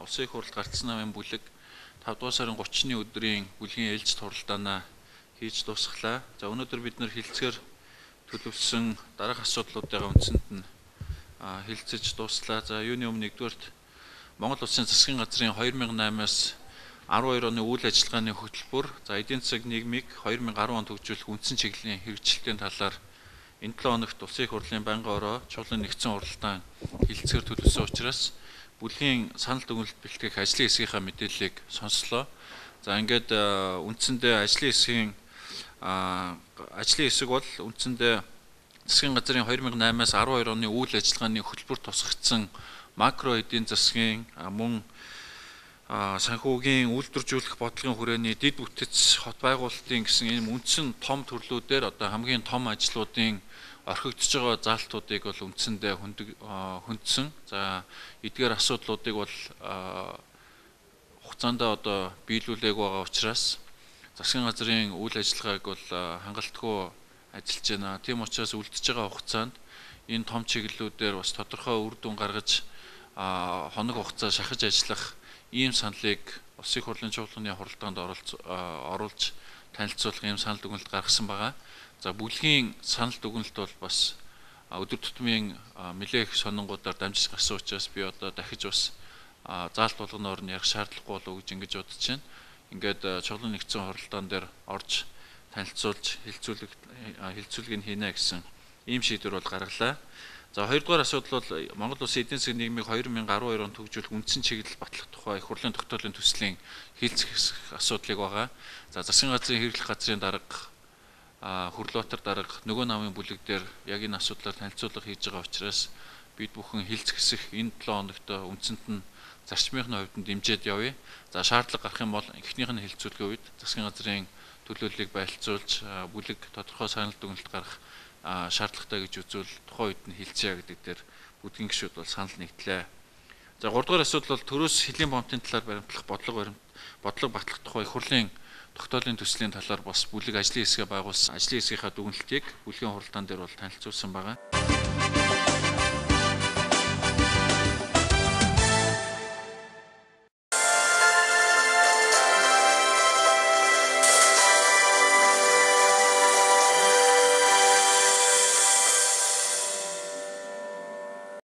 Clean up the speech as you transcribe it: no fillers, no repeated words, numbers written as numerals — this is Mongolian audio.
Улсын их хурлд гарцсан намын бүлэг 5 дугаар сарын 30-ны өдрийн бүлгийн ээлжит хуралдаанаа хийж дуусгалаа. За өнөөдөр бид нэр хилцгээр төлөвлөсөн дараах асуудлуудын үндсэнд нь хилцэж дууслаа. За юуны өмнө нэгдүгээрт Монгол Улсын засгийн газрын 2008-аас 12 оны үйл ажиллагааны хөтөлбөр, за эдийн засаг нийгмийг 2010 онд хөгжүүлэх үндсэн чиглэлийн хэрэгжилтийн талаар энэ 7 хоногт Улсын их хурлын байнгын ороо чуулганы нэгдсэн хуралдаан хилцгээр төлөвлөсөн учраас бүлгийн санал дүгнэлт бэлтгэх ажлын хэсгийнхаа мэдээллийг сонслоо. За ингээд үндсэндээ ажлын хэсэг бол үндсэндээ засгийн газрын 2008-аас 12 оны үйл ажиллагааны хөтөлбөр тусгагдсан макро эдийн засгийн мөн санхүүгийн үйлдвэржүүлэх бодлогын хүрээний дэд бүтэц хот байгуулалтын гэсэн ийм үндсэн том төрлүүдээр одоо хамгийн том ажлуудын орхигдож байгаа заалтуудыг бол үндсэндээ хөндсөн. За эдгээр асуудлуудыг бол хугацаанд одоо биелүүлээг байгаа учраас засгийн газрын үйл ажиллагааг бол хангалтгүй ажиллаж байна. Тийм учраас үлдэж байгаа хугацаанд энэ том чиглэлүүдээр бас тодорхой үр дүн гаргаж хоног хугацаа шахаж ажиллах ийм саналыг Улсын их хурлын чуулганы хуралдаанд оруулж танилцуулах ийм санал дүгнэлт гаргасан байгаа. За бүлгийн санал дүгнэлт бол бас өдөр тутмын нэлээх сонингуудаар дамжиж гарсан учраас би одоо дахиж бас заалт болгоноор нь ярих шаардлагагүй болов уу гэж ингэж бодож байна. Ингээд чуулганы нэгдсэн хуралдаан дээр орж танилцуулж хилцүүлгийг хийнэ гэсэн ийм шийдвэр бол гаргалаа. За хоёрдугаар асуудал бол Монгол Улсын эдийн засгийн нийгмийг 2012 онд хөгжүүлэх үндсэн чиглэл батлах тухай их хурлын тогтоолын төслийн хилцэх асуудлыг байгаа. За засгийн газрын хэрэглэх газрын дарга Хөрлөбаатар дарга нөгөө намын бүлэг дээр яг энэ асуудлаар танилцуулга хийж байгаа учраас бид бүхэн хилцэх хэсэх энэ 7 хоногт үндсэнд нь зарчмынхны хувьд нь дэмжиж явъя. За шаардлага гарах юм бол эхнийх нь хилцүүлгийн үед засгийн газрын төлөөллийг байлцуулж бүлэг тодорхой санал дүгнэлт гаргах шаардлагатай гэж үзвэл тухайн үед нь хилцье гэдэг дээр бүдгийн гишүүд бол санал нэгдлээ. За гуравдугаар асуудал бол төрөөс хөлийн бомтын талаар баримтлах бодлого батлах тухай их хурлын тогтоолын төслийн талаар бас бүлэг ажлын хэсгээ байгуулсан. Ажлын хэсгийнхаа дүгнэлтийг бүлгийн хуралдаан дээр бол танилцуулсан байгаа.